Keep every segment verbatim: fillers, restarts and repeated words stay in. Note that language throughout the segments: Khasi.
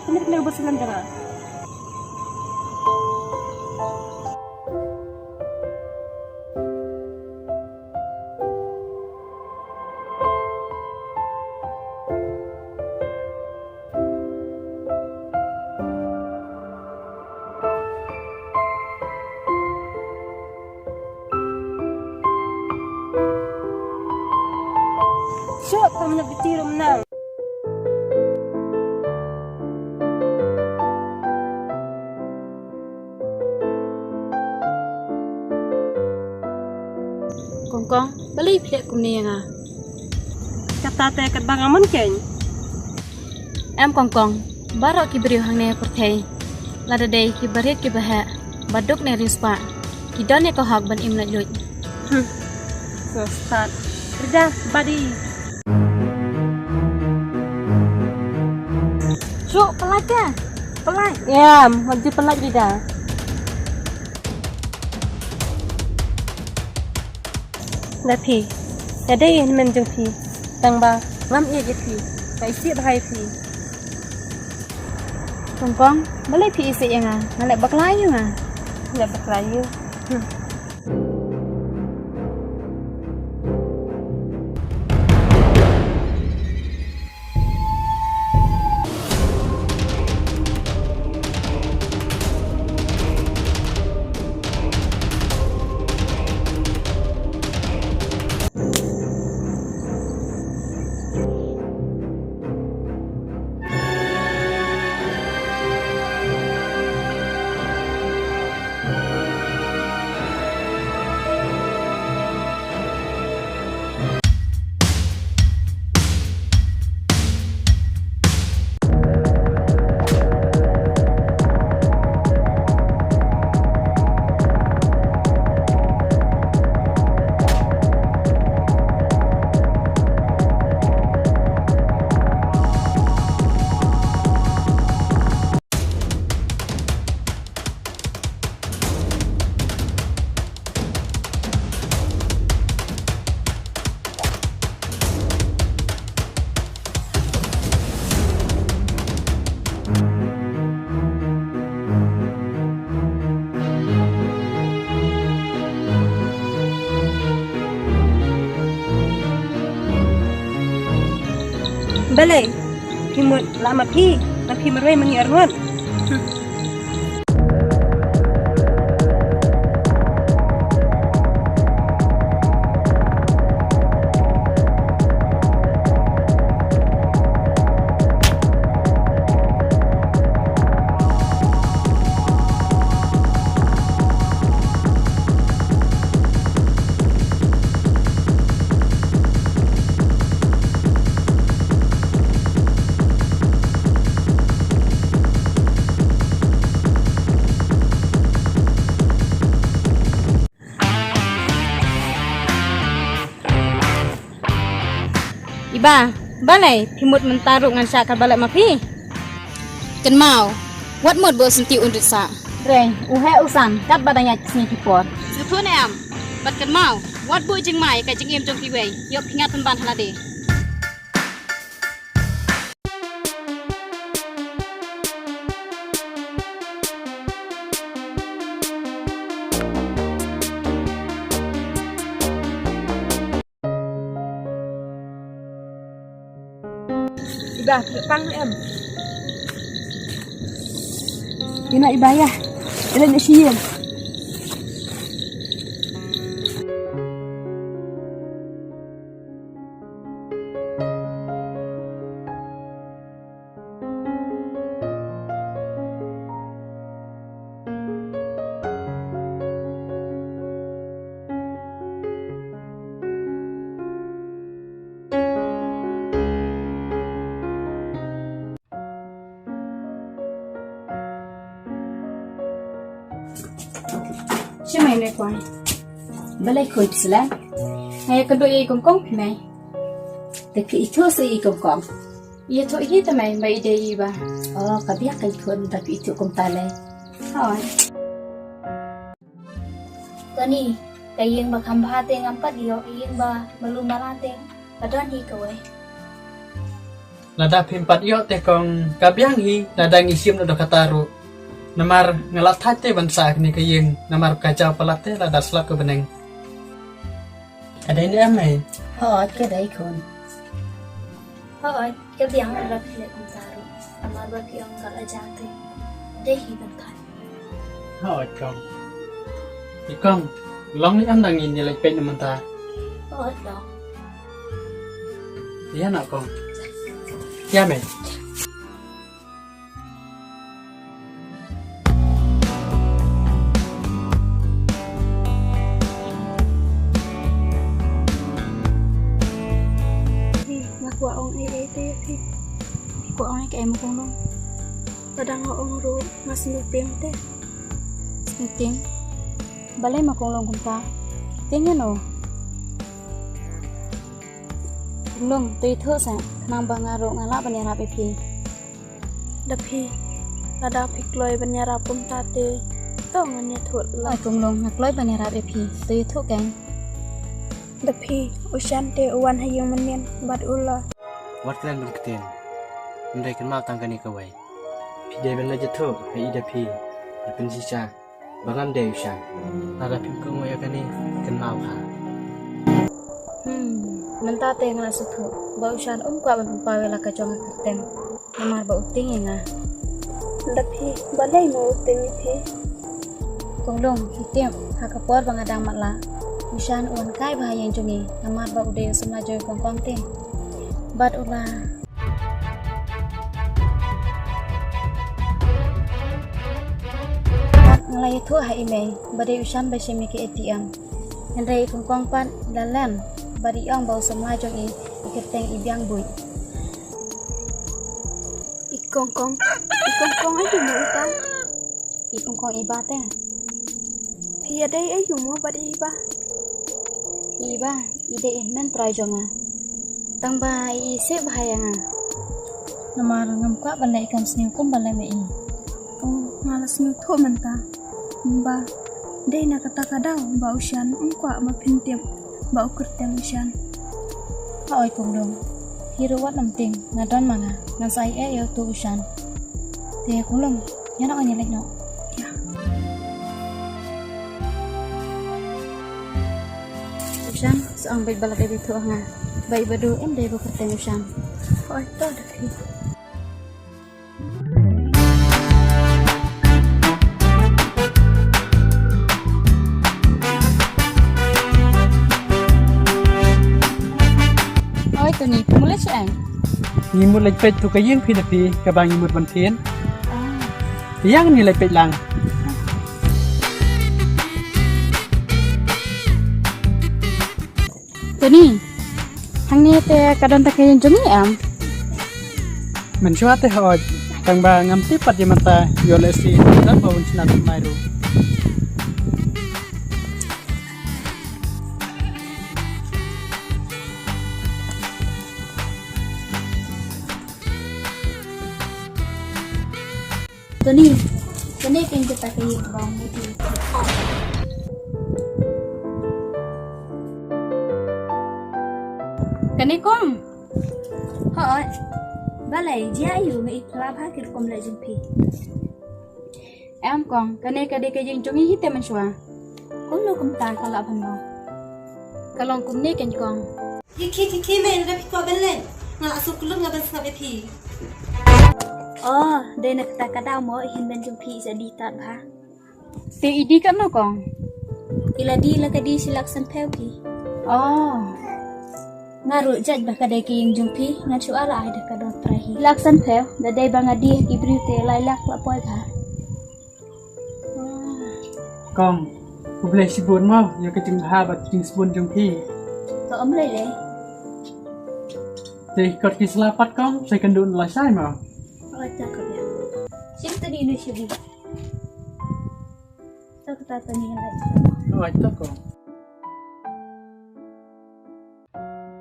Kane ka dei ka bus syllem jong nga. Shuh, tam na biti rum nang. Kong Kong, balei phi leh kumne ïa nga? Kata te katba nga mon keiñ. Em Kong Kong, baroh ki briew hangne pyrthei, lada dei ki barit ki baheh, ba duk ne riewspah, ki don ïa ka hok ban im laitluid. Hmm. So start. Rida, badi. Shuh, pynlait ka. Pynlait. Ïa, wat ju pynlait Rida. Na phi. Ïa dei hynmen jong phi. Tang ba ngam ïeit ïa phi. Nga isih bha ïa phi. Kong Kong, balei phi isih ïa nga? Nga leh bakla ïa nga. Leh bakla ïa. Hmm. Balei? Phi mut lah ma phi, ma phi marwei ma ngi arngut. Iba, balei phi mut mynta ruh ngan shah katba leh ma phi? Kynmaw, wat mut ba u Synti un rit sah. Reng, u heh u san, katba dang ïaid ki sngi ki por. Sngewthuh ne em? Bad kynmaw, wat buh jingma ïa ka jingim jong kiwei, ïoh pynïaid pynban ha lade. Iba, pang em. Ina iba ya. Ina ni siem. Shimai ne kwai. Balei khun phi sla? Nga ïa kynduh ïa i Kong Kong phi mai. Te phi ithuh sa i Kong Kong. Ïathuh hi te mai ba i dei i ba. Oh, ka biang ka i khun ba phi ithuh kumta lei. Hooid. Tony, ka ïing ba kham bha te ngam pat ïoh, ïing ba malu mala te ka don hi kawei. Lada phim pat ïoh te kong ka biang hi, lada ngi shim na do kata ruh. Namar nga la thait te ban sah kane ka ïing, namar ka jaw palat te lada slap ka bneng. Ka dei ne em ei? Hooid, ka dei khun. Hooid, ka biang la phi leh kumta ruh. Namar ba phi ong ka la jaw te. Dei hi ban thait. Hooid kong. Te kong, long ne em da ngin ïa leit peit na mynta? Hooid long. Ïa na kong. Ïa me. Nga kwah ong ei ei te ïa phi. Nga kwah ong ei ei ma kong long. Lada nga ong ruh nga sngewtieng te. Sngewtieng? Balei ma kong long kumta? Tieng ïa no? Kong long, to ïathuh sa, khnang ba nga ruh nga lah ban ïarap ïa phi. Da phi, lada phi kloi ban ïarap kumta te, to ngan ïathuh lang. Oi kong long, nga kloi ban ïarap ïa phi, to ïathuh keiñ. Da phi, u Shan te u wan ha ïing mynnin bad u la. Wat kren ban ktien. Hynrei kynmaw tang kane kawei. Phi dei ban leit ïathuh ha i da phi, da pynshisha ba ngam dei u Shan. Lada phim kohnguh ïa kane, kynmaw ha. Hmm, mynta te nga la sngewthuh ba u Shan um kwah ban pynpaw ïa la ka jong ka kyrteng. Namar ba u tieng ïa nga. Da phi, balei mo u tieng ïa phi? Kong long, phi tip, ha ka por ba nga dang matlah, u Shan u wan kai bha ha ïing jong ngi, namar ba u dei u samla jong i Kong Kong te. Bad u la Nga la ïathuh ha i mei ba dei u Shan ba shim ïa ka A T M. Hynrei i Kong Kong pat la len bad i ong ba u samla jong i, i kyrteng i Biang Buit. I Kong Kong, i Kong Kong aïu mo ita? I Kong Kong i Ba te. Phi ïadei aïu mo bad i Ba? I Ba. I dei i hynmen trai jong nga. Tang ba i sngewbha ïa nga. Namar ngam kwah ban leh i kam sniew kumba leh ma i. Oh, nga la sngewthuh mynta. Ba dei na kata ka daw ba u Shan um kwah ba phin tip ba u kyrteng u Shan. Hooid kong long. Hi ruh wat nym tieng, nga don ma nga. Ngan sa ïeh ïa uto u Shan. Te kong long. Ïa noh, ngan ïa leit noh. Ïa. U Shan, sa ong bad ba la dei ba ïathuh ha nga ba i Badu em dei ba kyrteng u Shan. Hooid, to da phi. Oi Tony, phi mut leit shaei? Ngi mut leit peit tu ka ïing phi da phi kaba ngi mut ban phin. Ïa ngi leit peit lang. Tony, hangne te ka don ta ka ïing jong ngi em? Mynshuwa te hooid, tang ba ngam tip pat ïa mynta ïoh lehse don ba un shna thymmai ruh. Tony, kane keiñ kata ka ïing ba mut. Kane kong. Hooid. Balei jia aïu, nga i phylla bha ki rukom leh jong phi. Em kong, kane ka dei ka ïing jong ngi hi te mynshuwa. Kumno kumta ka lah ban long? Ka long kumne keiñ kong. Khie khie khie khie mei, lada phi kwah ban leit. Nga la shu klum nga ban sngap ïa phi. Oh, dei na kata ka daw mo i hynmen jong phi i sa die tad bha. Te i die katno kong? I la die la ka die shi lak sanphew phi. Oh. Nga ruh jait ba ka dei ka ïing jong phi, ngan shu arah ai da ka dor prai hi. Lak sanphew, da dei ba nga die ha ki briew te lai lak la poi bha. Kong, khublei shibun mo ïa ka jingbha bad ka jingsbun jong phi. To ym lei lei. Te kot ki sla pat kong, sa ïakynduh lashai mo. Oh, to kong ïa. Shim Tony ïa inu shabi. To kata Tony ïa lei. Oh, to kong.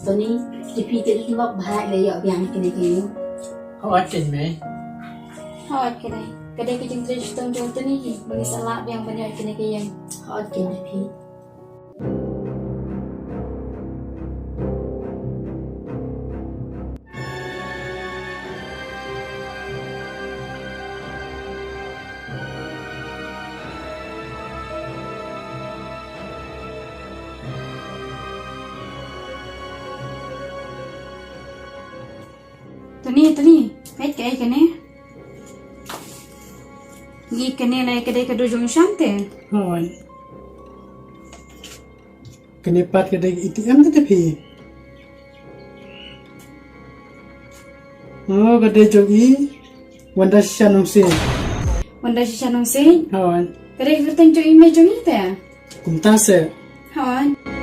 Tony, te phi te lok bha ïa la ïoh biang kine ki ïing. Hooid keiñ mei. Hooid kine. Ka dei ka jingtrei shitom jong Tony hi. Ngi sa lah biang ban ïoh kine ki ïing. Hooid keiñ phi. Ni tani, peit kaei kane. Ni kane lai ka dei ka dei jong i Shan te. Hooid. Kane pat ka dei A T M te phi. Oh, ka dei jong i Wanda Shisha Nongsiej. Wanda Shisha Nongsiej? Hooid. Ka dei ka kyrteng jong i mei jong i te? Kumta se. Hooid.